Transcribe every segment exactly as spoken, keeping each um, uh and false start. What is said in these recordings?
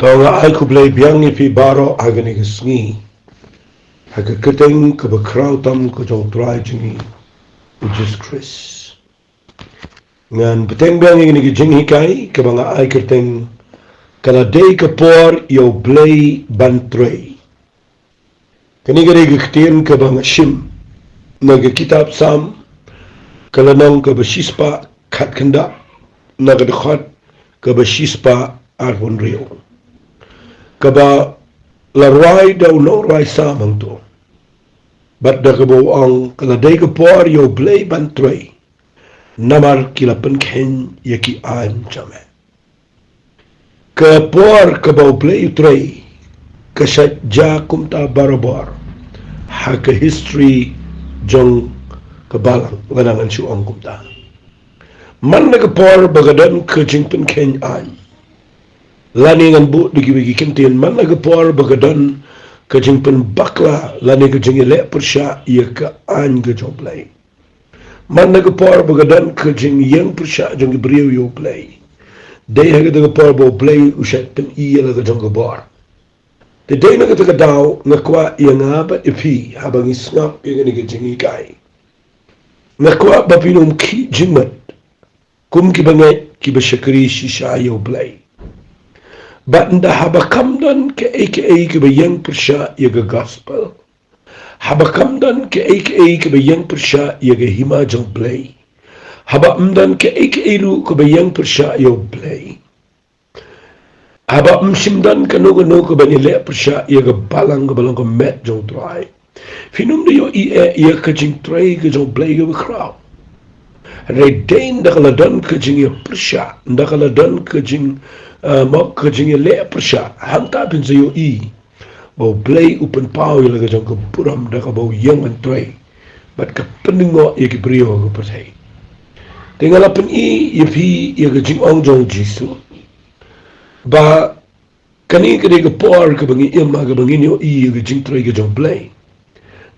To nga ai khublei biang ïa phi baroh ha kane ka sngi, ha ka kyrteng kaba khraw tam ka jong U Trai jong ngi, U Jisu Khrist. Ngan bteng biang ïa kane ka jinghikai kaba nga ai kyrteng, Ka la dei ka por ïa U Blei ban trei. Kane ka dei ka ktien kaba nga shim na ka kitab Salm, ka lynnong kaba shispah khatkhyndai, na ka dkhot kaba shispah arphew hynriew, kaba la rwai da u nongrwai Salm hangto. Bad da kaba u ong, Ka la dei ka por ïa U Blei ban trei, namar ki la pynkheiñ ïa ki aiñ jong me. Ka por kaba U Blei u trei ka shait jia kumta barabor ha ka history jong ka balang, lada ngan shu ong kumta. Man la ka por ba ka don ka jingpynkheiñ aiñ, lane ngan buh da kiwei ki kyntien, man la ka por ba ka don ka jingpynbakla lane ka jingïaleh pyrshah ïa ka aiñ ka jong U Blei, man la ka por ba ka don ka jingïeng pyrshah jong ki briew ïa U Blei, dei ha kata ka por ba U Blei u shait pyni ïa la ka jong ka bor. Te dei na kata ka daw nga kwah ïa nga bad ïa phi, haba ngi sngap ïa kane ka jinghikai, nga kwah ba phin ym khih jingmut kum ki bangeit kiba shakri shisha ïa U Blei. Bad ynda haba kam don kaei kaei kaba ïeng pyrshah ïa ka gospel, haba kam don kaei kaei kaba ïeng pyrshah ïa ka hima jong U Blei, haba ym don kaei kaei ruh kaba ïeng pyrshah ïa U Blei, haba ym shym don kano kano kaban ïaleh pyrshah ïa ka balang kaba long ka met jong U Trai, phin ym da ïohi eh ïa ka jingtrei ka jong U Blei kaba khraw. Hynrei dei ynda ka la don ka jingïapyrshah, ynda ka la don ka jing, ah, mo, ka jingïaleh pyrshah, hangta phin sa ïohi ba U Blei u pynpaw ïa la ka jong ka burom da kaba u ïeng ban trei bad ka pynngoh ïa ki briew ha ka pyrthei. Te nga la pyni ïa phi ïa ka jingong jong U Jisu ba kane ka dei ka por kaba ngi im ha kaba ngin ïohi ïa ka jingtrei ka jong U Blei.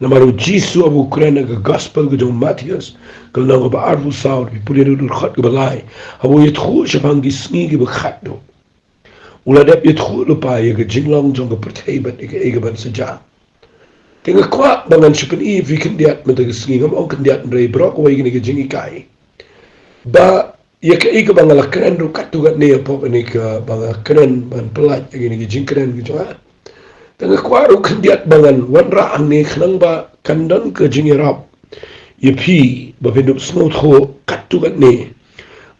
Namar U Jisu haba u kren ha ka gospel ka jong u Mathaios, ka lynnong kaba arphew saw, phi pule na ka dkhot kaba lai, haba u ïathuh shaphang ki sngi kiba khatduh, u la dep ïathuh lypa ïa ka jinglong jong ka pyrthei bad ïa kaei kaban sa jia. Te nga kwah ba ngan shu pyni ïa phi khyndiat mynta ka sngi, ngam ong khyndiat hynrei baroh kawei kane ka jinghikai, ba ïa kaei kaba nga la kren ruh katto katne hapoh kane kaba nga kren ban pyllait ïa kane ka jingkren ka jong nga. Te nga kwah ruh khyndiat ba ngan wanrah hangne khnang ba kan don ka jingïarap ïa phi ba phin ïoh sngewthuh katto katne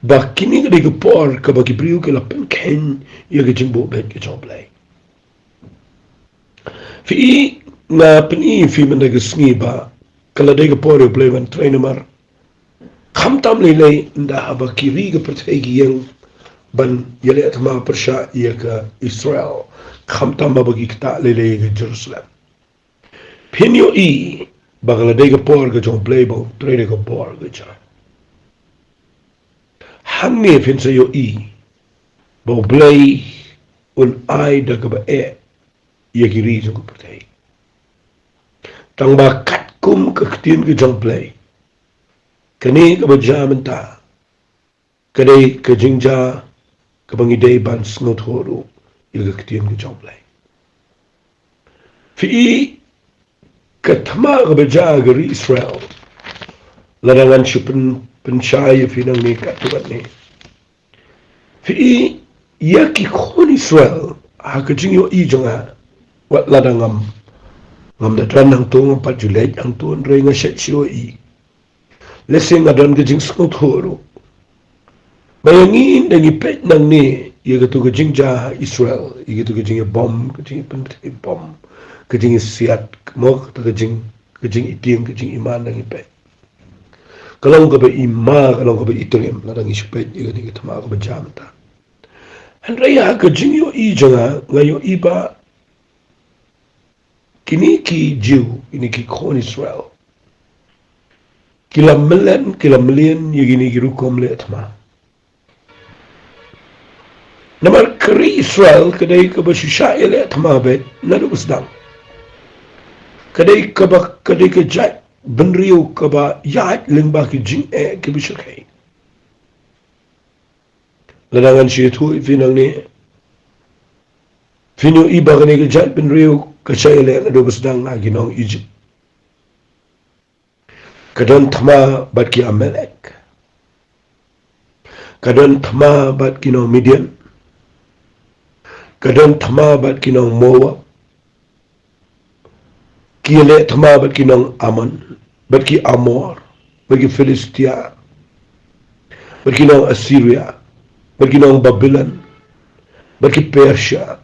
ba kine ka dei ka por kaba ki briew ki la pynkheiñ ïa ka jingbuh beit ka jong U Blei. Phi i, nga pyni ïa phi mynta ka sngi ba ka la dei ka por ïa U Blei ban trei namar khamtam lei lei ynda haba ki ri ka pyrthei ki ïeng ban ïaleh thma pyrshah ïa ka Israel, khamtam haba ki ktah lei lei ïa ka Jerusalem. Phin ïohi ba ka la dei ka por ka jong U Blei ba u trei da ka bor ka jong u. Hangne phin sa ïohi ba U Blei un ai da kaba eh ïa ki ri jong ka pyrthei. Tang ba katkum ka ktien ka jong U Blei, kane kaba jia mynta ka dei ka jingjia kaba ngi dei ban sngewthuh ruh ïa ka ktien ka jong U Blei. Phi i, ka thma kaba jia ha ka ri Israel, lada ngan shu pyn, pynshai ïa phi nangne katto katne. Phi i, ïa ki khun Israel ha ka jingïohi jong nga, wat lada ngam, ngam da don hangto, ngam pat ju leit hangto, hynrei nga shait shu ïohi. Lehse nga don ka jingsngewthuh ruh ba ïa ngi ynda ngi peit nangne ïa kato ka jingjia ha Israel, ïa kato ka jingïabom, ka jingïapynthei bom, ka jingïasiat, mo, kato ka jing, ka jingitieng, ka jingima ynda ngi peit, ka long kaba ima, ka long kaba itriem lada ngi shu peit ïa kane ka thma kaba jia mynta. Hynrei ha ka jingïohi jong nga, nga ïohi ba kine ki Jiw, kine ki khun Israel, ki la mlien, ki la mlien ïa kine ki rukom leh thma. Namar ka ri Israel ka dei kaba shu shah ïaleh thma beit naduh ba sdang. Ka dei kaba, ka dei ka jait bynriew kaba ïaid lyngba ki jingeh kiba shyrkhei. Lada ngan shu ïathuh ïa phi nangne, Phin ïohi ba kane ka jaitbynriew ka shah ïaleh naduh ba sdang ha ki nong Egypt. Ka don thma bad ki Amalek. Ka don thma bad ki nong Midian. Ka don thma bad ki nong Moab. Ki ïaleh thma bad ki nong Ammon, bad ki Amor, bad ki Philistia, bad ki nong Assyria, bad ki nong Babylon, bad ki Persia.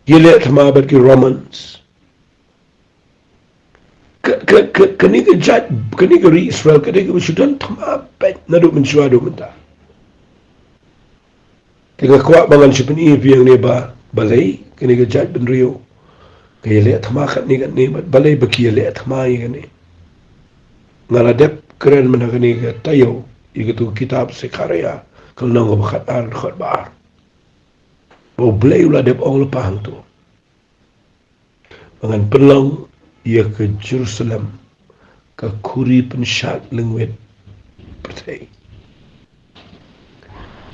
Ki ïaleh thma bad ki Romans. Ka, ka, ka, kane ka jait, kane ka ri Israel, ka dei kaba shu don thma beit naduh mynshuwa haduh mynta. Te nga kwah ba ngan shu pyni ïa phi hangne ba, balei kane ka jaitbynriew ka ïaleh thma katne katne, bad balei ba ki ïaleh thma ïa kane. Nga la dep kren mynta kane ka taïew ïa katu ka kitab Sekharaiah, ka lynnong kaba khatar, dkhot ba ar. Ba U Blei u la dep ong lypa hangto. Ba ngan pynlong ïa ka Jerusalem ka khuri pynshad lyngwit pyrthei.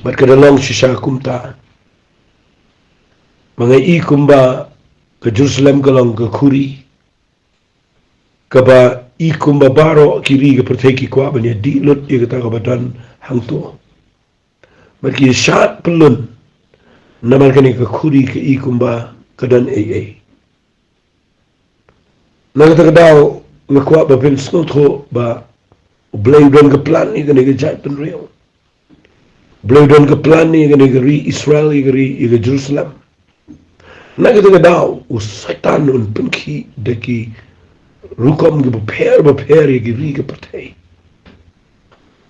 Bad ka da long shisha kumta. Ba nga i kumba ka Jerusalem ka long ka khuri kaba i kumba baroh ki ri ka pyrthei ki kwah ban ïadih lut ïa kata kaba don hangto. Bad ki shad pyllun namar kane ka khuri ka i kumba ka don ei ei. Na kata ka daw nga kwah ba phin sngewthuh ba U Blei u don ka plan ïa kane ka jaitbynriew. U Blei u don ka plan ïa kane ka ri Israel, ïa ka ri, ïa ka Jerusalem. Na kata ka daw u Soitan un pynkhih da ki rukom kiba pher bapher ïa ki ri ka pyrthei.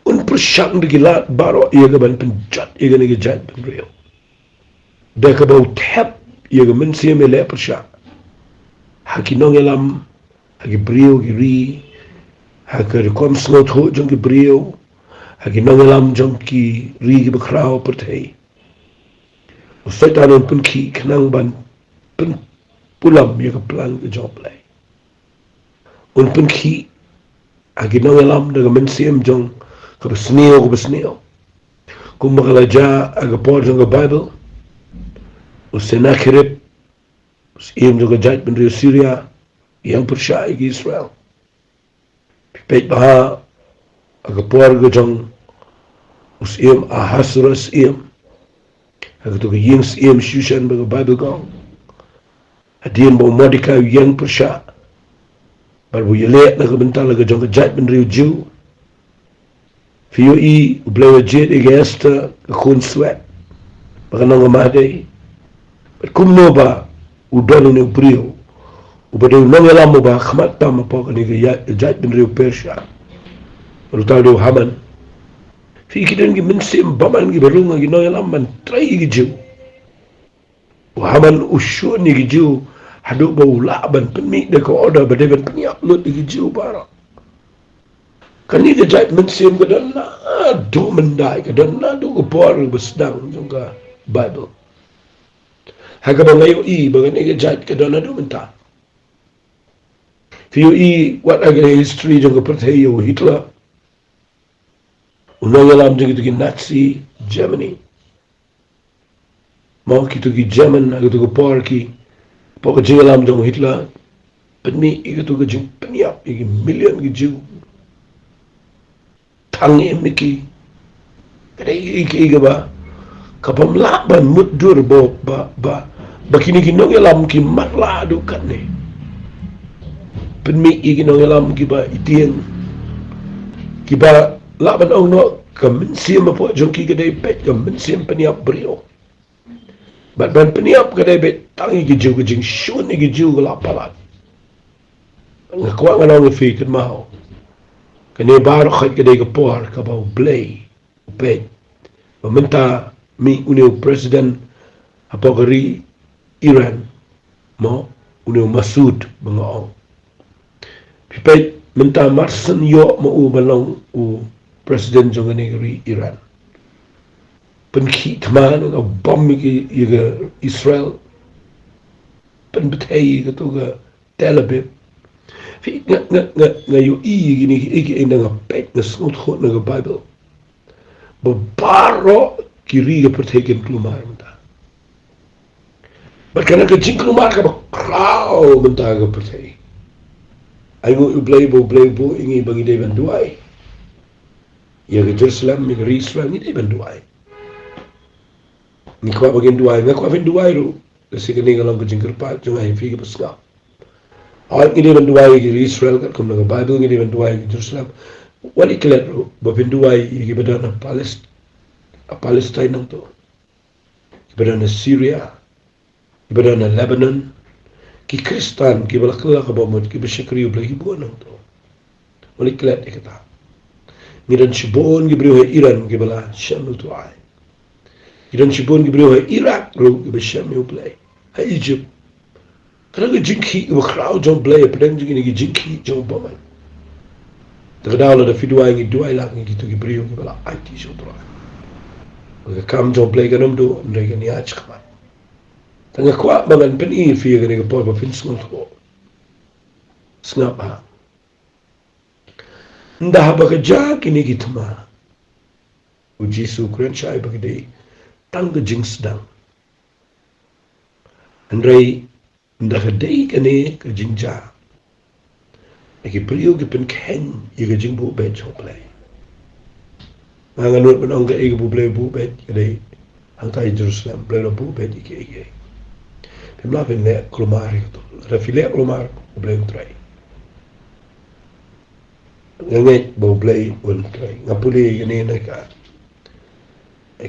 Un pyrshang da ki lad baroh ïa ka ban pynjot ïa kane ka jaitbynriew. Da kaba u thep ïa ka mynsiem ïaleh pyrshah ha ki nongïalam, ha ki briew ki ri, ha ka rukom sngewthuh jong ki briew, ha ki nongïalam jong ki ri kiba khraw pyrthei. U Soitan un pynkhih khnang ban pynpulam ïa ka plan ka jong U Blei. Un pynkhih ha ki nongïalam da ka mynsiem jong kaba sniew, kaba sniew. Kumba ka la jia ha ka por jong ka Baibl, u Sennacherib, u syiem jong ka jaitbynriew Syria, ïeng pyrshah ïa ki Israel. Phi peit bha ha ka por ka jong u syiem Ahasuerus syiem, ha kato ka ïing syiem Shushan ba ka Baibl ka ong. Hadien ba u Mordekai u ïeng pyrshah bad ba u ïaleh na ka bynta la ka jong ka jaitbynriew Jiw. Phi ïohi U Blei u jied ïa ka Esther ka khun swet ba ka nong ka Mahadei. Bad kumno ba u don une u briew uba dei u nongïalam uba khmat tam hapoh kane ka ïa-, jaitbynriew Persia, bad uta u dei u Haman. Phi ïohi ki don ki mynsiem bymman kiba rung ha ki nongïalam ban trei ïa ki Jiw. U Haman u shun ïa ki Jiw haduh ba u lah ban pynmih da ka order ba dei ban pynïap lut ïa ki Jiw baroh. Kane ka jait mynsiem ka don naduh mynta, ka don naduh ka por ba sdang jong ka Baibl. Ha kaba nga ïohi ba kane ka jait ka don naduh mynta. Phi ïohi wat ha ka history jong ka pyrthei ïa u Hitler, u nongïalam jong kito ki Nazi Germany. Mo, kito ki German ha kito ki por ki, hapoh ka jingïalam jong u Hitler, pynmih ïa kito ki jingpynïap ïa ki million ki Jiw. Thang im ïa ki. Ka dei ïa ki, ïa ki ba, ka bym lah ban mutdur ba, ba, ba, ba kine ki nongïalam ki marlah haduh katne. Pynmih ïa ki nongïalam kiba ïtieng, kiba lah ban ong noh ka mynsiem hapoh jong ki ka dei beit ka mynsiem pynïap briew. Bad ban pynïap ka dei beit tang ïa ki Jiw, ka jingshun ïa ki Jiw ka la palat. Nga kwah ngan ong ïa phi, kynmaw, kane baroh ka dei ka por kaba U Blei u peit ba mynta mih une u president hapoh ka ri Iran, mo, une u Masood ba nga ong. Phi peit mynta mar shen ïoh ma u ban long u president jong kane ka ri Iran. Pynkhih thma ne ka bom ïa ka, ïa ka Israel. Pynbthei ïa kato ka Tel Aviv. Phi, nga, nga, nga, nga ïohi ïa kine kiei kiei, nga peit, nga sngewthuh na ka Baibl ba baroh ki ri ka pyrthei kin kulmar mynta. Bad kane ka jingkulmar kaba khraw mynta ka pyrthei. Ai nguh ïa U Blei ba U Blei u buh ïa ngi ba ngi dei ban duwai. Ïa ka Jerusalem, ïa ka ri Israel ngi dei ban duwai. Ngi kwah ba ngin duwai, nga kwah phin duwai ruh. Lehse kane ka long ka jingkyrpad jong nga ïa phi kiba sngap. Hooid, ngi dei ban duwai ïa ka ri Israel katkum na ka Baibl ngi dei ban duwai ïa ka Jerusalem. Wat leh klet ruh ba phin duwai ïa kiba don ha Palest-, ha Palestine nangto, kiba don ha Syria, kiba don ha Lebanon, ki Khristan kiba la kylla ka bamut, kiba shakri U Blei, kiba nangto. Wat leh klet ïa kata. Ngi don shibun ki briew ha Iran kiba la shem ïa U Trai. Ngi don shibun ki briew ha Iraq ruh kiba shem ïa U Blei. Ha Egypt. Kata ka jingkhih kaba khraw jong U Blei hapdeng jong kine ki jingkhih jong U Blei. Te ka daw lada phi duwai, ngi duwai lang ïa kito ki briew kiba la aiti sha U Trai. Ba ka kam jong U Blei kan ym duh, hynrei kan ïaid shakhmat. Te nga kwah ba ngan pyni ïa phi ha kane ka por ba phin sngewthuh. Sngap ha. Ynda haba ka jia kine ki thma, U Jisu u kren shai ba ka dei tang ka jingsdang. Hynrei ynda ka dei kane ka jingjia, ïa ki briew ki pynkheiñ ïa ka jingbuh beit jong U Blei. Nga, ngan nud ban ong kaei kaba U Blei u buh beit, ka dei hangta ha Jerusalem, U Blei u la buh beit ïa kiei kiei. Phim lah ban leh kulmar ïa kato. Lada phi leh kulmar, U Blei un trei. Nga ngeit ba U Blei un trei. Nga pule ïa kane na ka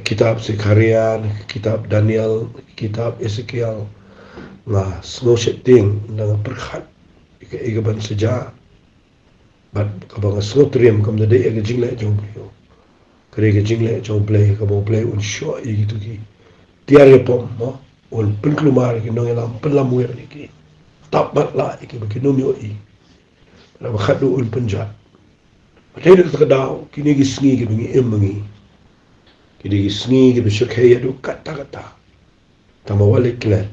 kitab Sekharia, na ka kitab Daniel, na ka kitab Esekiel. Nga sngew sheptieng, ynda nga pyrkhat ïa kaei kaban sa jia. Bad kaba nga sngewtriem kam da dei ïa ka jingleh jong u briew. Ka dei ka jingleh jong U Blei, kaba U Blei un shoh ïa kito ki tiar ïapom, mo. Un pynkulmar ïa ki nongïalam, pynlamwir ïa ki. Tap bad lah ïa ki ba kin ym ïohi. Bad ba khatduh un pynjot. Bad hynrei na kata ka daw, kine ki sngi kiba ngi im ma ngi, ki dei ki sngi kiba shyrkhei haduh katta katta. Tangba wat leh klet,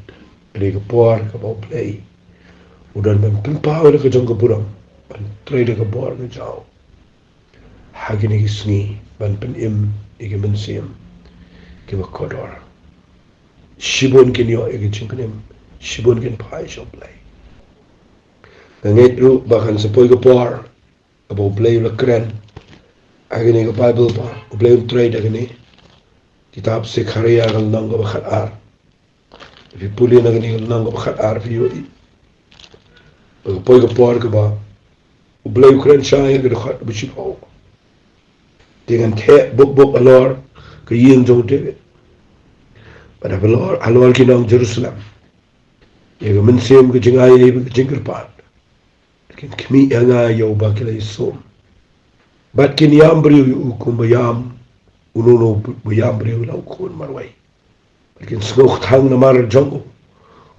ka dei ka por kaba U Blei u don ban pynpaw ïa ka jong ka burom, ban trei da ka bor ka jong u ha kine ki sngi, ban pynim ïa ki mynsiem kiba kordor. Shibun kin ïoh ïa ka jingpynim, shibun kin phai sha U Blei. Nga ngeit ruh ba kan sa poi ka por kaba U Blei u la kren ha kane ka Baibl ba U Blei un trei da kane. Kitab Sekharia ka lynnong kaba khatar. Phi pule na kane ka lynnong kaba khatar phi ïohi ba ka poi ka por kaba U Blei u kren shai ha ka dkhot ba shiphew. Te ngan theh buk buk halor ka ïing jong u David bad halor, halor ki nong Jerusalem, ïa ka mynsiem ka jingai, ïa ka jingkyrpad. Kin khmih ïa nga ïa uba ki la ïasum. Bad kin ïam briew ïa u kumba ïam uno uno uba ïam briew la u khun marwei. Bad kin sngewkthang namar jong u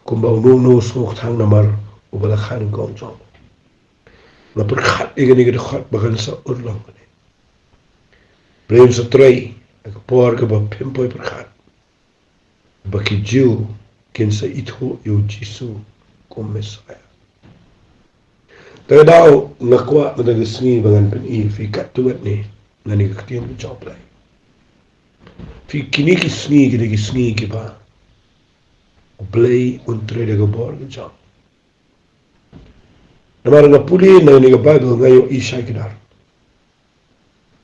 kumba uno uno u sngewkthang namar uba la kha nyngkong jong u. Nga pyrkhat ïa kane ka dkhot ba kan sa urlong kane. Blei un sa trei ha ka por kaba phim poi pyrkhat, ba ki Jiw kin sa ithuh ïa u Jisu kum Messaïah. Te ka daw nga kwah mynta ka sngi ba ngan pyni ïa phi katto katne na kane ka ktien ka jong U Blei. Phi, kine ki sngi ki dei ki sngi kiba U Blei un trei da ka bor ka jong u. Namar nga pule na kane ka Baibl nga ïohi shai kdar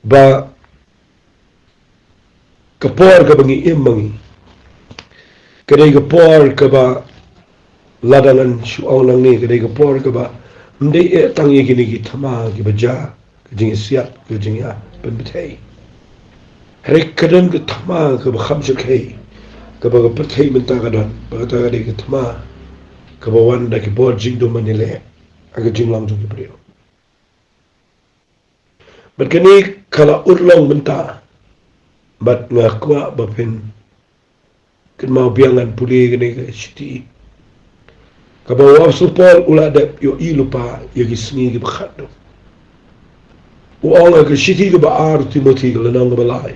ba ka por kaba ngi im ma ngi ka dei ka por kaba, lada ngan shu ong nangne, ka dei ka por kaba ym dei eh tang ïa kine ki thma kiba jia, ka jingïasiat, ka jingïapynbthei. Hynrei ka don ka thma kaba kham shyrkhei kaba ka pyrthei mynta ka don, ba kata ka dei ka thma kaba wan da ki bor jingdum ban ïaleh ha ka jinglong jong ki briew. Bad kane ka la urlong mynta. Bad nga kwah ba phin kynmaw biang, ngan pule kane ka shithi kaba u Apostol Paul u la dep ïohi lypa ïa ki sngi kiba khatduh. U ong ha ka shithi kaba ar Timothi ka lynnong kaba lai,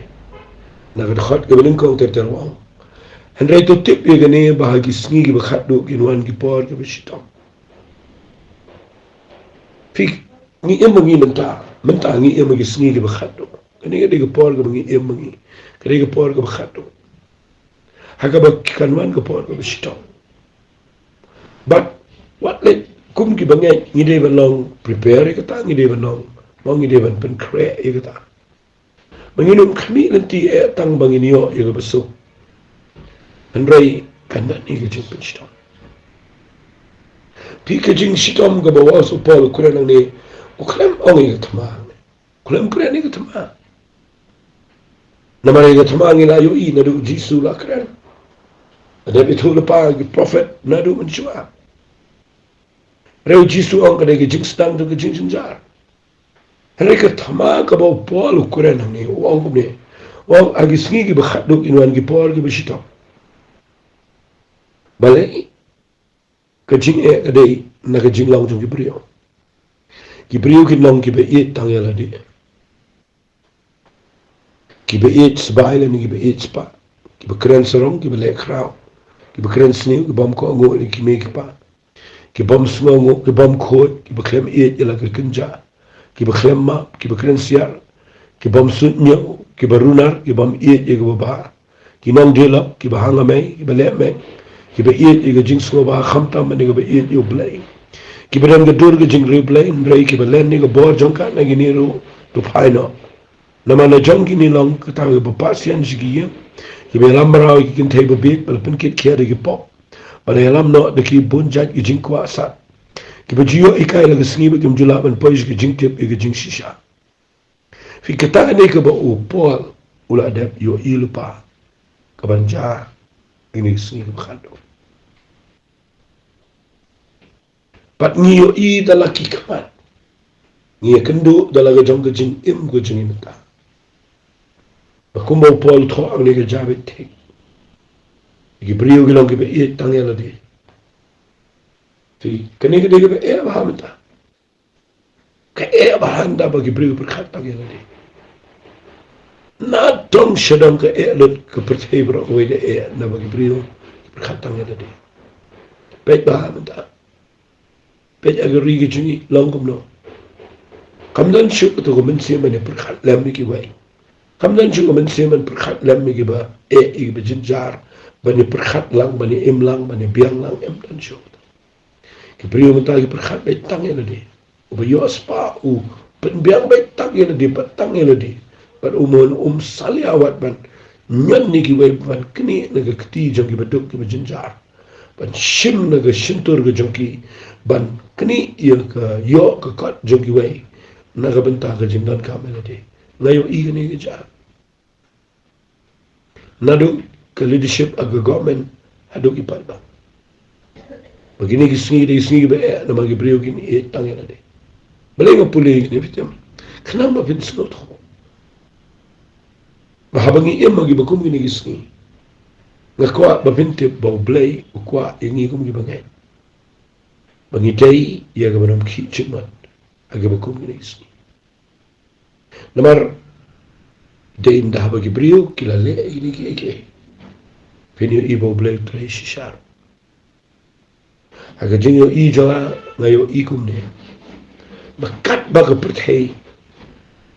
na ka dkhot kaba nyngkong ter ter u ong: Hynrei to tip ïa kane, ba ha ki sngi kiba khatduh kin wan ki por kiba shitom. Phi, ngi im ma ngi mynta, mynta ngi im ha ki sngi kiba khatduh. Kane ka dei ka por kaba ngi im ma ngi, ka dei ka por kaba khatduh, ha kaba kan wan ka por kaba shitom. Bad wat leh kum ki bangeit, ngi dei ban long prepare ïa kata, ngi dei ban long, mo ngi dei ban pynkhreh ïa kata. Ba ngin ym khmih lynti eh tang ba ngin ïoh ïa kaba suk. Hynrei kan don ïa ka jingpynshitom. Phi, ka jingshitom kaba u Apostol Paul u kren hangne, u khlem ong ïa ka thma. U khlem kren ïa ka thma. Namar ïa ka thma ngi la ïohi naduh u Jisu la kren. Haba u la pynpaw ïa ki prophet naduh mynshuwa. Hynrei u Jisu u ong ka dei ka jingsdang jong ka jingjynjar. Hynrei ka thma kaba u Paul u kren hangne, u ong kumne. U ong ha ki sngi kiba khatduh kin wan ki por kiba shitom. Balei? Ka jingeh ka dei na ka jinglong jong ki briew. Ki briew kin long kiba ïeit tang ïa lade. Kiba ïeit sbai lane kiba ïeit spah. Kiba kren sarong, kiba leh khraw. Kiba kren sniew, kiba ym kohnguh ïa ki mei ki pa. Kiba ym sngewnguh, kiba ym khuid, kiba khlem ïeit ïa la ka kynja. Kiba khlem map, kiba kren siar. Kiba ym suidñiew, kiba runar, kiba ym ïeit ïa kaba bha. Ki nongdie lok, kiba hangmei, kiba leh mei. Kiba ïeit ïa ka jingsngewbha khamtam ïa kaba ïeit ïa u Blei. Kiba don ka dur ka jingriewblei, hynrei kiba len ïa ka bor jong ka na kine ruh, to phai noh. Namar na jong kine long kata kaba pasian sha ki ïing, kiba ïalam mraw ïa ki kynthei babieit, ba la pynkit khia da ki pop, ba la ïalam noh da ki bun jait ki jingkwah sat. Kiba ju ïoh hikai la ka sngi bad kim ju lah ban poi sha ka jingtip ïa ka jingshisha. Phi, kata kane kaba u Paul u la dep ïohi lypa kaban jia ha kine ki sngi kaba khatduh. Bad ngi ïohi da la ki khmat. Ngi ïakynduh da la ka jong ka jingim ka jong ngi mynta. Ba kumba u Paul u thoh hangne ka jia beit thik. Ki briew ki long kiba ïeit tang ïa lade. Phi, kane ka dei kaba eh bha mynta. Ka eh bha hynda ba ki briew ki pyrkhat tang ïa lade. Na dong sha dong ka eh lut, ka pyrthei baroh kawei da eh naba ki briew ki pyrkhat tang ïa lade. Peit bha mynta. Peit ha ka ri ka jong ngi long kumno. Kam don shuh kato ka mynsiem ban ïa pyrkhat lem ïa kiwei. Kam don shuh ka mynsiem ban pyrkhat lem ïa kiba eh, ïa kiba jynjar, ban ïa pyrkhat lang, ban ïa im lang, ban ïa biang lang, em don shuh. Ki briew mynta ki pyrkhat beit tang ïa lade. Uba ïoh spah u pynbiang beit tang ïa lade, beit tang ïa lade. Bad u mon um salia wat ban ñion ïa kiwei, ban knieh na ka kti jong kiba duk kiba jynjar. Ban shim na ka shyntur ka jong ki, ban knieh ïa ka ïoh ka kot jong kiwei. Na ka bynta ka jingdonkam ïa lade. Nga ïohi kane ka jia. Naduh ka leadership ha ka government haduh ki paidbah. Ba kine ki sngi dei ki sngi kiba eh, namar ki briew kin ïeit tang ïa lade. Balei nga pule ïa kine, phi tip? Khnang ba phin sngewthuh. Ba haba ngi im ha kiba kum kine ki sngi, nga kwah ba phin tip ba U Blei u kwah ïa ngi kum kiba ngeit. Ba ngi dei ïa kaba nym khih jingmut ha kiba kum kine ki sngi. Namar dei ynda haba ki briew ki la leh ïa kine kiei kiei, phin ïohi ba U Blei u trei shisha. Ha ka jingïohi jong nga, nga ïohi kumne. Ba katba ka pyrthei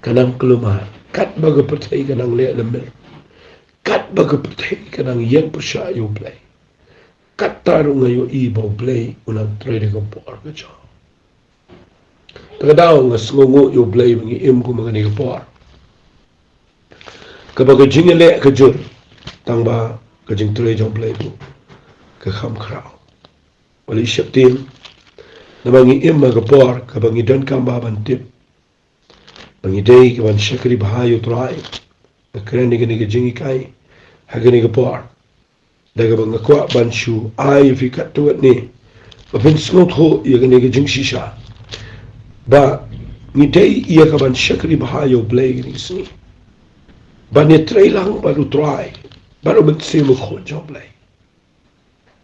ka nang kulmar, katba ka pyrthei ka nang leh lymmer, katba ka pyrthei ka nang ïeng pyrshah ïa U Blei, katta ruh nga ïohi ba U Blei u nang trei da ka bor ka jong. Te ka daw nga sngewnguh ïa U Blei ba ngi im kum ha kane ka por kaba ka jingïaleh ka jur, tangba ka jingtrei jong U Blei ruh ka kham khraw. Wat leh sheptieng, namar ngi im ha ka por kaba ngi donkam bha ban tip ba ngi dei ki ban shakri bha ïa U Trai. Nga kren ïa kane ka jinghikai ha kane ka por da kaba nga kwah ban shu ai ïa phi katto katne ba phin sngewthuh ïa kane ka jingshisha, ba ngi dei ïa ka ban shakri bha ïa U Blei kine ki sngi, ban ïatrei lang bad U Trai, bad U Mynsiem Bakhuid jong U Blei.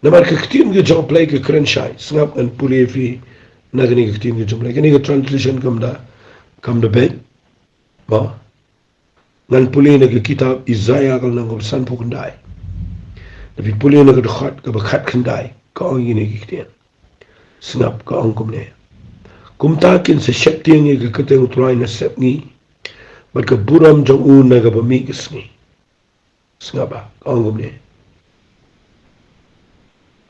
Namar ka ktien ka jong U Blei ka kren shai. Sngap, ngan pule ïa phi na kane ka ktien ka jong U Blei. Kane ka translation kam da, kam da beit. Ba ngan pule na ka kitab Isaiah ka lynnong kaba sanphew khyndai. Lada phi pule na ka dkhot kaba khatkhyndai, ka ong ïa kine ki ktien. Sngap, ka ong kumne: Kumta kin sa sheptieng ïa ka kyrteng U Trai na sepngi, bad ka burom jong u na kaba mih ka sngi. Sngap, ka ong kumne: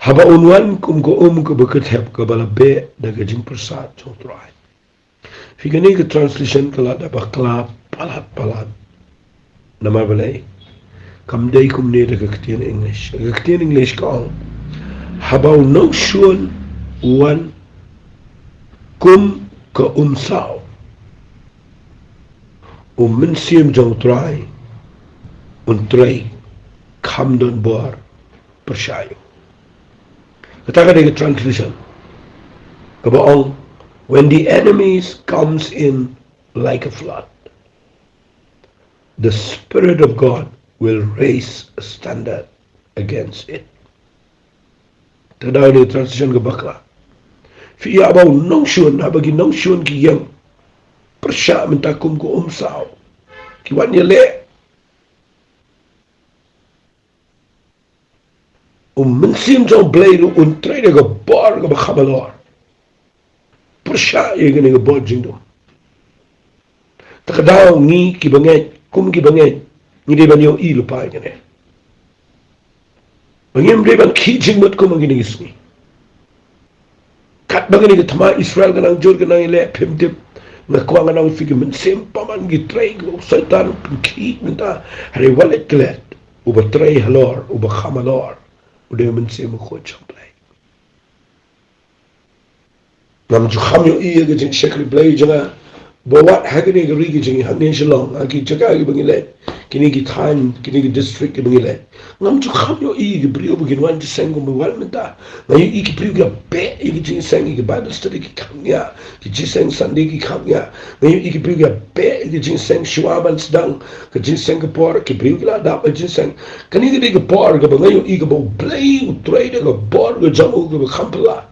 Haba un wan kum ka um kaba kyrthep kaba la beh da ka jingpyrsad jong U Trai. Phi, kane ka translation ka la da bakla palat palat. Namar balei? Kam dei kumne da ka ktien English. Ka ktien English ka ong, haba u nongshun u wan kum ka umsaw, u mynsiem jong U Trai un trei, kham don bor pyrshah ïa u. Kata ka dei ka translation kaba ong, when the enemies comes in like a flood, the Spirit of God will raise a standard against it. Te da u dei translation ka bakla. Phi ïa, haba u nongshun, haba ki nongshun ki ïeng pyrshah mynta kum ka umsaw, ki wan ïaleh, u mynsiem jong U Blei ruh un trei da ka bor kaba kham halor pyrshah ïa kane ka bor jingdum. Te ka daw ngi kiba ngeit, kum kiba ngeit, ngi dei ban ïohi lypa ïa kane. Ba ngim dei ban khih jingmut kum ha kine ki sngi. Katba kane ka thma Israel ka nang jur ka nang ïaleh, phim tip. Nga kwah ngan ong ïa phi, ki mynsiem bymman ki trei, ka Soitan u pynkhih mynta. Hynrei wat leit klet, uba trei halor, uba kham halor, u dei u Mynsiem Bakhuid jong U Blei. Ngam ju kham ïohi ïa ka jingshakri Blei jong nga ba wat ha kane ka ri ka jong ngi hangne Shillong, ha ki jaka kiba ngi leit, kine ki thaiñ, kine ki district kiba ngi leit, ngam ju kham ïohi ïa ki briew ba kin wan jingïaseng kumba wan mynta. Nga ïohi ki briew ki ïa beh ïa ka jingïaseng, ïa ki Bible study ki kham ïa, ki jingïaseng Sunday ki kham ïa. Nga ïohi ki briew ki ïa beh ïa ka jingïaseng shuwa ban sdang ka jingïaseng, ka por ki briew ki la dap ïa ka jingïaseng. Kane ka dei ka por kaba nga ïohi kaba U Blei u trei da ka bor ka jong u kaba kham phylla.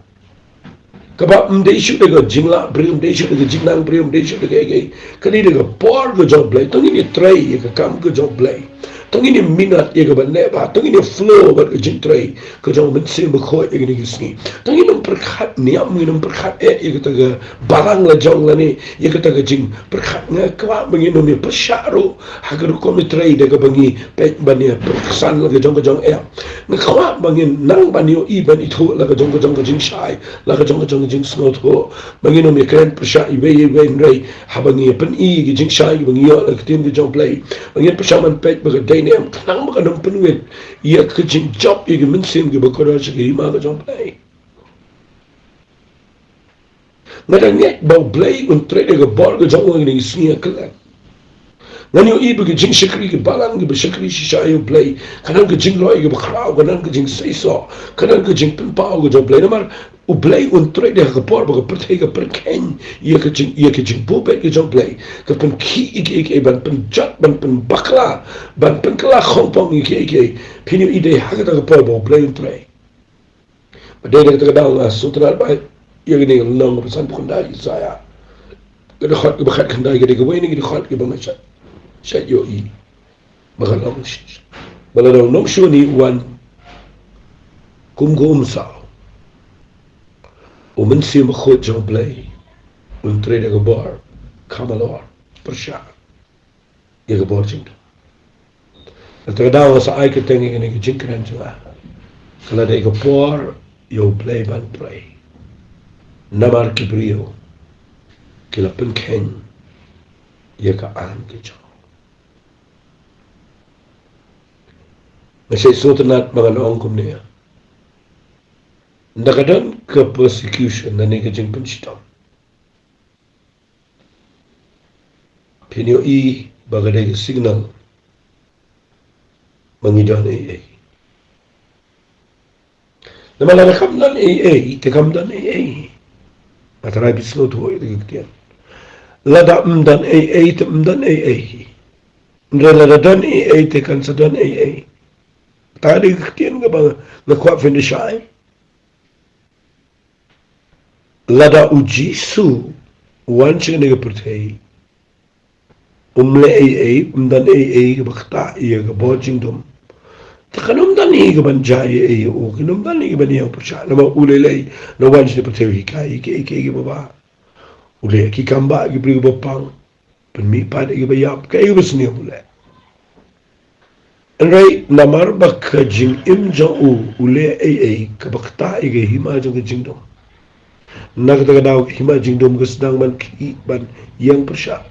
Kaba ym dei shuh da ka jinglah briew, ym dei shuh da ka jingnang briew, ym dei shuh da kaei kaei. Ka dei da ka bor ka jong U Blei. To ngin ïa trei ïa ka kam ka jong U Blei. To ngin ïa minot ïa kaba neh bha. To ngin ïa flow bad ka jingtrei ka jong U Mynsiem Bakhuid ïa kine ki sngi. To ngin ym pyrkhat niam, ngin ym pyrkhat eh ïa kata ka balang la jong lane ïa kata ka jingpyrkhat. Nga kwah ba ngin ym ïa pyrshah ruh ha ka rukom ïa trei da kaba ngi peit ban ïa pyrkhat la ka jong ka jong eh. Nga kwah ba ngin nang ban ïohi ban ithuh la ka jong ka jong ka jingshai, la ka jong ka jong ka jingsngewthuh. Ba ngin ym ïa kren pyrshah iwei ïa iwei, hynrei haba ngi ïa pyni ka jingshai ba ngi ïoh na ka ktien ka jong U Blei, ba ngin pyrshah ban peit ba ka dei ne em, khnang ba kan ym pynwit ïa ka jingjop ïa ka mynsiem kaba kordor sha ka hima ka jong U Blei. Nga da ngeit ba U Blei un trei da ka bor ka jong u ha kine ki sngi, ha kane ka sngi. Ngan ïohi ba ka jingshakri, ka balang kaba shakri shisha ïa U Blei, ka don ka jinglong kaba khraw, ka don ka jingseisoh, ka don ka jingpynpaw ka jong U Blei. Namar U Blei un trei da ha ka por ba ka pyrthei ka pyrkheiñ ïa ka jing, ïa ka jingbubeit ka jong U Blei, ka pynkhih ïa kiei kiei, ban pynjot, ban pynbakla, ban pynkylla khongpong ïa kiei kiei. Phin ïohi dei ha kata ka por ba U Blei un trei. Ba dei da kata ka daw nga sngewtynnat ba ïa kane ka lynnong kaba sanphew khyndai Isaïah, ka dkhot kaba khatkhyndai, ka dei kawei na ki dkhot kiba nga shait, shait ïohi ba ka long, ba lada u nongshun u wan kum ka umsaw, u Mynsiem Bakhuid jong U Blei un trei da ka bor kham halor pyrshah ïa ka bor jingdum. Kata ka daw nga sa ai kyrteng ïa kane ka jingkren jong nga, ka la dei ka por ïa U Blei ban trei. Namar ki briew ki la pynkheiñ ïa ka aiñ ka jong u. Nga shait sngewtynnat ba ngan ong kumne, ynda ka don ka persecution lane ka jingpynshitom, phin ïohi ba ka dei ka signal ba ngi don ei ei. Namar lada kam don ei ei te kam don ei ei. Nga tharai phi sngewthuh ïa ka ktien. Lada ym don ei ei te ym don ei ei. Hynrei lada don ei ei te kan sa don ei ei. Kata ka dei ka ktien kaba nga kwah phin da shai. Lada U Jisu u wan sha kane ka pyrthei, um leh ei ei, um don ei ei kaba ktah ïa ka bor jingdum, te kan ym don ei ei kaban jia ei ei ïa u, kan ym don ei ei kaban ïa u pyrshah. Namar u lei lei, u la wan sha kane ka pyrthei u hikai ïa kiei kiei kiba bha. U leh ki kam ba ki briew ba pang, pynmihpat ïa kiba ïap, kaei kaba sniew u leh. Hynrei namar ba ka jingim jong u, u leh ei ei kaba ktah ïa ka hima jong ka jingdum. Na kata ka daw ka hima jingdum ka sdang ban khih ban ïeng pyrshah.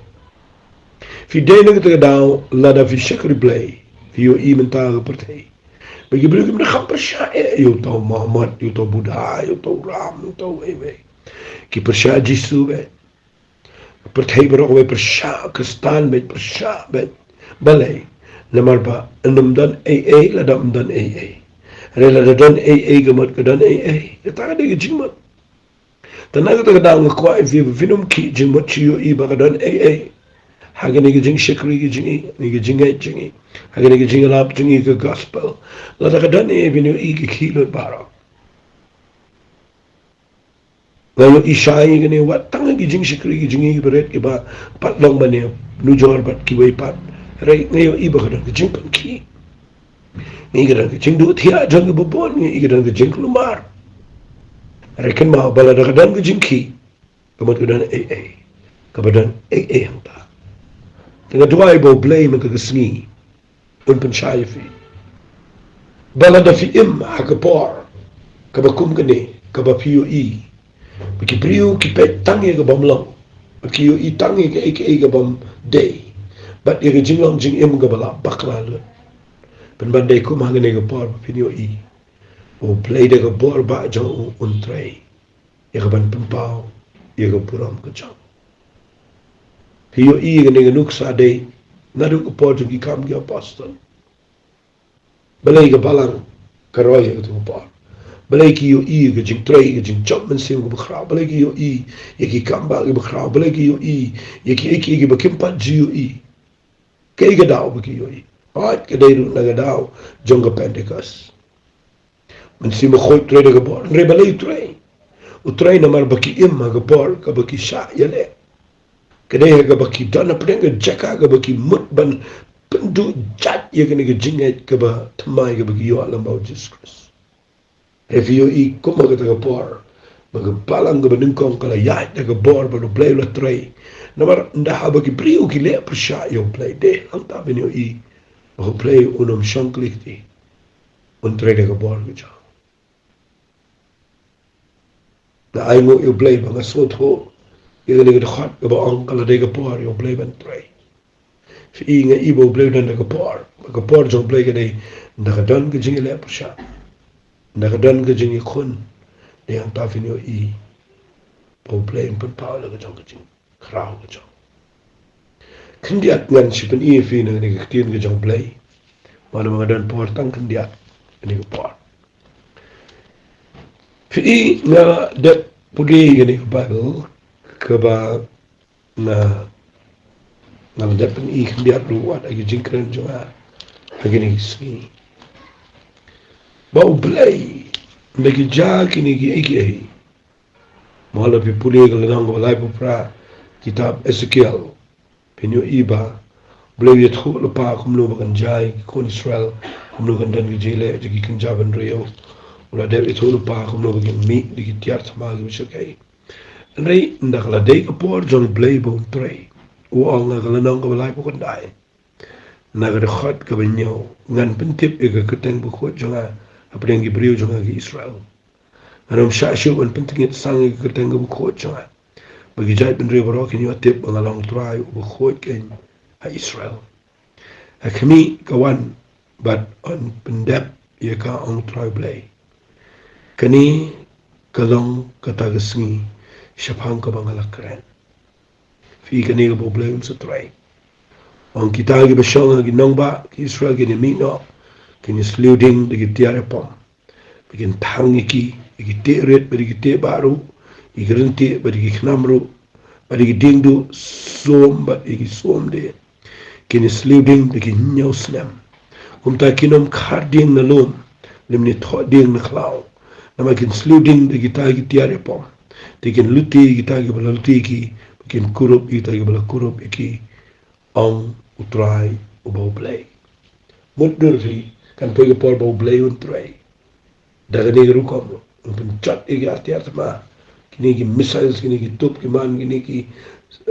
Phi dei na kata ka daw, lada phi shakri Blei, phi ïohi mynta ka pyrthei ba ki briew kim da kham pyrshah eh ïa uta u Mohammed, ïa uta u Buddha, ïa uta u Ram, ïa uta u wei wei. Ki pyrshah Jisu beit. Pyrthei baroh kawei pyrshah Khristan beit, pyrshah beit. Balei? Namar ba ym don ei ei lada ym don ei ei. Hynrei lada don ei ei ka mut ka don ei ei. Kata ka dei ka jingmut. Te na kata ka daw nga kwah ïa phi ba phin ym khih jingmut shu ïohi ba ka don ei ei ha kane ka jingshakri ka jong ngi, kane ka jingngeit jong ngi, ha kane ka jingïalap jong ngi ka gospel. Lada ka don ei ei phin ïohi ka khih lut baroh. Nga ïohi shai ïa kane, wat tang ki jingshakri ki jong ngi kiba rit kiba pat long ban ïanujor bad kiwei pat. Hynrei nga ïohi ba ka don ka jingpynkhih. Ngi ka don ka jingduh thiah jong kiba bun, ngi ka don ka jingkulmar. Hynrei kynmaw ba lada ka don ka jingkhih, ka mut ka don ei ei kaba don ei ei hangta. Te nga duwai ba U Blei mynta ka sngi un pynshai ïa phi ba lada phi im ha ka por kaba kum kane, kaba phi ïohi ba ki briew ki peit tang ïa ka bym long, ba ki ïohi tang ïa kaei kaei ka bym dei, bad ïa ka jinglong jingim kaba la bakla lut. Pynban dei kum ha kane ka por ba phin ïohi ba U Blei da ka bor ba jong u un trei ïa ka ban pynpaw ïa ka burom ka jong u. Phi ïohi ïa kane ka nuksa dei naduh ka por jong ki Kam ki Apostol. Balei ka balang ka roi ïa kata ka por? Balei ki ïohi ïa ka jingtrei, ïa ka jingjop mynsiem kaba khraw? Balei ki ïohi ïa ki kam bah kiba khraw? Balei ki ïohi ïa kiei kiei kiba kim pat ju ïohi? Kaei ka daw ba ki ïohi? Hooid, ka dei ruh na ka daw jong ka Pentekost. Mynsiem Bakhuid trei da ka bor. Hynrei balei u trei? U trei namar ba ki im ha ka por kaba ki shah ïaleh. Ka dei ha kaba ki don hapdeng ka jaka kaba ki mut ban pynduh jait ïa kane ka jingngeit kaba thymmai kaba ki ïoh lyngba U Jisu Khrist. Hynrei phi ïohi kum ha kata ka por ba ka balang kaba nyngkong ka la ïaid da ka bor bad U Blei u la trei. Namar ynda haba ki briew ki leh pyrshah ïa U Blei, dei hangta phin ïohi ba U Blei un ym shong kylli kti, un trei da ka bor ka jong u. Nga ainguh ïa U Blei ba nga sngewthuh ïa kane ka dkhot kaba ong ka la dei ka por ïa U Blei ban trei. Phi i, nga i ba U Blei u don da ka por, ba ka por jong U Blei ka dei ynda ka don ka jingïaleh pyrshah, ynda ka don ka jingïakhun, dei hangta phin ïohi ba U Blei un pynpaw la ka jong ka jing khraw ka jong. Khyndiat ngan shu pyni ïa phi na kane ka ktien ka jong U Blei. Mano nga don por tang khyndiat kane ka por. Phi i, nga dep pule ïa kane ka Baibl kaba nga, nga la dep pyni khyndiat ruh wat ha ki jingkren jong nga ha kine ki sngi. Ba U Blei, ynda ki jia kine kiei kiei, mo lada phi pule ka lynnong kaba laiphew phra kitab Esekiel, phin ïohi ba U Blei u ïathuh lypa kumno ba kan jia ïa ki khun Israel, kumno kan don ki jingïaleh jong ki kynja bynriew. U la dep ïathuh lypa kumno ba kin mih da ki tiar thma kiba shyrkhei. Hynrei ynda ka la dei ka por jong U Blei ba un trei, u ong ha ka lynnong kaba laiphew khyndai, na ka dkhot kaba hynñiew, ngan pyntip ïa ka kyrteng bakhuid jong nga hapdeng ki briew jong nga ki Israel. Ngan ym shah shuh ban pyntngit sang ïa ka kyrteng kaba khuid jong nga, ba ki jaitbynriew baroh kin ïoh tip ba nga long U Trai uba khuid keiñ ha Israel. Ha khmih, ka wan bad yn pyndep ïa ka, ong U Trai U Blei. Kane ka long kata ka sngi shaphang kaba nga la kren. Phi i, kane kaba U Blei un sa trei. Ong, kita kiba shong ha ki nongbah ki Israel kin ïa mih noh, kin ïa sliew ding da ki tiar ïapom, ba kin thang ïa ki, ïa ki teh rit bad ïa ki teh bah ruh, ïa ki ryntieh bad ïa ki khnam ruh, bad ïa ki diengduh sum bad ïa ki sum dieh. Kin ïa sliew ding da ki hynñiew snem. Kumta kin ym khar dieng na lum, lymne thoh dieng na khlaw. Namar kin sliew ding da kita ki tiar ïapom, te kin lute ïa kita kiba la lute ïa ki, ba kin kurup ïa kita kiba la kurup ïa ki, ong U Trai uba U Blei. Mutdur hi, kan poi ka por ba U Blei un trei da kane ka rukom ruh, un pynjot ïa ki ar tiar thma, kine ki missiles, kine ki tup, ki man, kine ki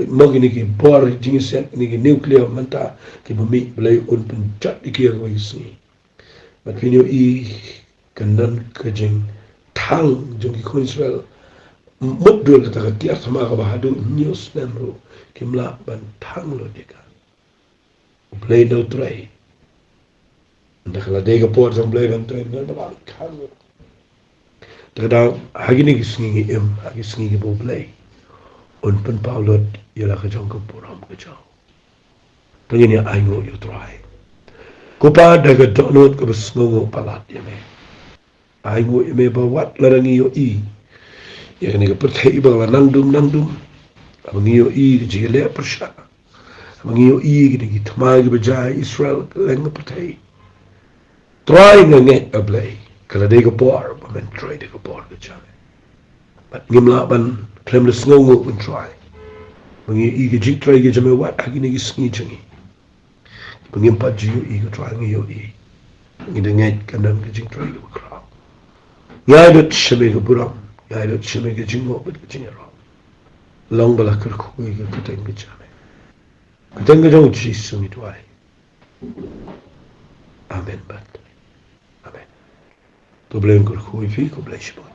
Mo kine ki bor jingïaseng, kine ki nuclear mynta kiba mih, Blei un pynjot ïa ki ha kawei ka sngi. Bad phin ïohi ka don ka jingthang jong ki khun Israel. Mut dul kata ka tiar thma kaba haduh hynñiew snem ruh kim lah ban thang lut ïa ka. U Blei u trei. Ynda ka la dei ka por jong U Blei ban trei, ynda ka la khang. Te ka daw ha kine ki sngi ngi im ha ki sngi kiba U Blei un pynpaw lut ïa la ka jong ka burom ka jong. Te ngin ïa ainguh ïa U Trai. Ko Pa, da ka dohnud kaba sngewnguh palat ïa me. Ainguh ïa me ba wat lada ngi ïohi ïa kane ka pyrthei ba la nang dum nang dum, haba ngi ïohi ka jingïaleh pyrshah, haba ngi ïohi kine ki thma kiba jia ha Israel kylleng ka pyrthei. Trai, nga ngeit, A Blei, ka la dei ka por ba men trei da ka bor ka jong me. Bad ngim lah ban khlem da sngewnguh, Trai, ba ngi ïohi ka jingtrei ka jong me wat ha kine ki sngi jong ngi. Ba ngim pat ju ïohi, ko Trai, ngi ïohi. Ngi da ngeit ka don ka jingtrei kaba khraw. Ngi ai lut sha me ka burom, ngi ai lut sha me ka jingnguh bad ka jingïaroh. Long ba la kyrkhu ïa ka kyrteng ka jong me. Kyrteng ka jong U Jisu ngi duwai. Amen bad amen. Ko Blei un kyrkhu ïa phi, ko Blei shibun.